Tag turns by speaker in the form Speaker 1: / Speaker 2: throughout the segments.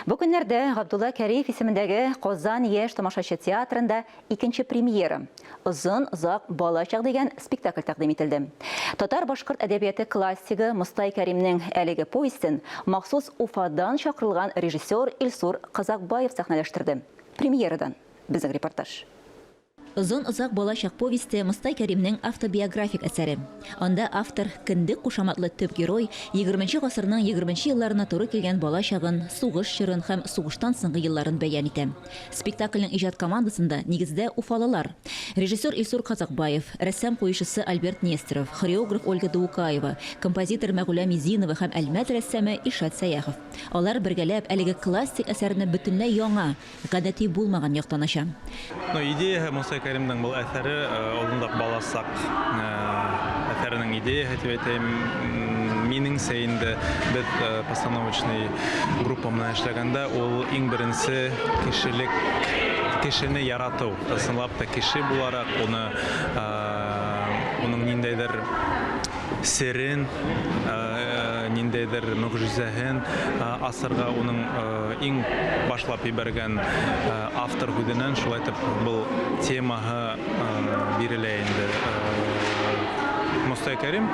Speaker 1: Бу көннәрдә Габдулла Кәриев исемендәге Казан яшь тамашачы театрында икенче премьера, Озын озак балачак дигән спектакль тәкъдим ителде. Татар-башкорт әдәбияты классигы Мостай Кәримнең әлеге повестен махсус Уфадан чакырылган режиссер Илсур Казакбаев сәхнәләштерде. Премьерадан безнең репортаж.
Speaker 2: Озын-озак балачак повесте Мостай Кәримнең автобиографик әсәре. Анда автор, Кендек кушаматлы төп герой, егерменче гасырның егерменче елларына туры килгән балачагын, сугыш чорын һәм сугыштан соңгы елларын бәян итә. Спектакльнең иҗат командасында, нигездә, уфалылар. Режиссер Илсур Казакбаев, рәссам куючысы Альберт Нестеров, хореограф Ольга Даукаева, композитор Мәгүлә Мизинова һәм Әлмәт рәссамы Илшат Сәяхов. Алар бергәләп әлеге классик әсәрне бөтенләй яңа, гадәти булмаган яктан ача.
Speaker 3: Ну, идеяһы Муса Кәримнең был әҫәре Озындак баласак әҫәренең идеяһы дип әйтәйем. Минеңсә инде без постановочный группа менән эшләгәндә ул иң беренче кешелек кешене ярату, ысынлап та кеше буларак уны уның ниндәйдер серен, ниндәйдер могҗизәһен асырга уның иң башлап ибәргән автор һүҙенән шулай итеп был темаһы бирелә инде. Мостай Кәрим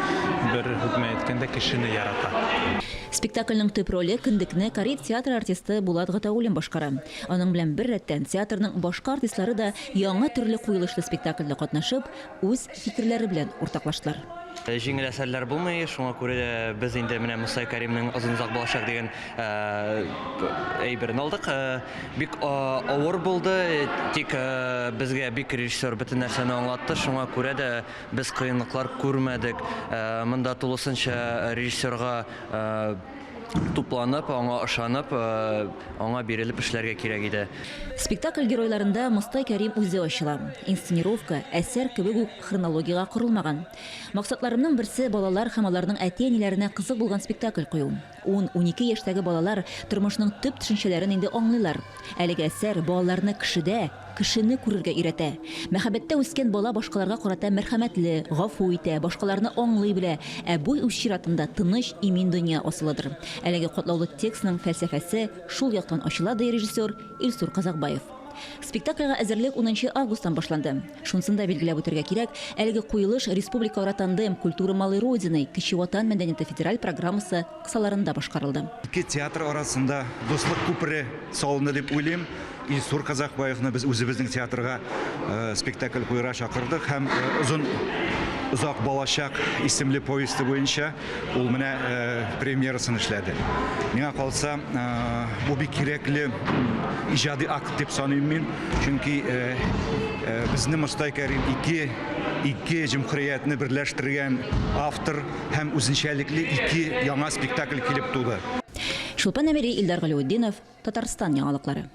Speaker 3: бер һүҙ менән әйткәндә кешене ярата.
Speaker 2: Спектакльнең төп роле Кендекне Кариев театры артисты Булат Гатауллин башкара. Аның белән беррәттән театрның башка артистлары да яңа төрле куелышлы спектакльдә катнашып, үз фикерләре белән уртаклаштылар.
Speaker 4: Җиңел әсәрләр булмый, шуңа күрә дә без инде менә Мостай Кәримнең Озын-озак балачак дигән әйберен алдык. Бик авыр булды, тик безгә бик режиссер бөтен нәрсәне аңлатты, шуңа күрә дә без кыенлыклар күрмәдек. Монда тулысынча режиссерга тупланып, аңа ышанып, аңа бирелеп эшләргә кирәк иде.
Speaker 2: Спектакль геройларында Мостай Кәрим үзе ачыла. Инсценировка, әсәр кебек үк хронологиягә корылмаган. Максатларымның берсе, балалар һәм аларның әти-әниләренә кызык булган спектакль кую. Ун-унике яшьтәге балалар тормышның төп төшенчәләрен инде аңлыйлар. Әлеге әсәр балаларны кешедә, Кешене күрергә өйрәтә. Мәхәббәттә үскән бала башкаларга карата мәрхәмәтле, гафу итә, башкаларны аңлый белә, ә бу үз чиратында тыныч, имин дөнья асылыдыр. Әлеге катлаулы текстның фәлсәфәсе шул яктан ачыла, ди режиссер Илсур Казакбаев. Спектакльгә әзерлек унынчы августтан башланды. Шунысын да билгеләп үтәргә кирәк, әлеге куелыш республикаара тандем Культура малой Родины, Кече Ватан мәдәнияте федераль программасы кысаларында башкарылды.
Speaker 5: Ике театр арасында дуслык күпере салынды дип уйлыйм. Илсур Казакбаевны без үзебезнең театрга спектакль куярга чакырдык һәм Озын озак балачак исемле повесте буенча ул менә премьерасын эшләде. Миңа калса, бу бик кирәкле иҗади акт дип саныйм мин, чөнки безне Мостай Кәрим ике ике җөмһүриятне берләштергән автор һәм үзенчәлекле ике яңа спектакль килеп туды.
Speaker 2: Чулпан Әмири, Илдар Галәветдинов, Татарстан яңалыклары.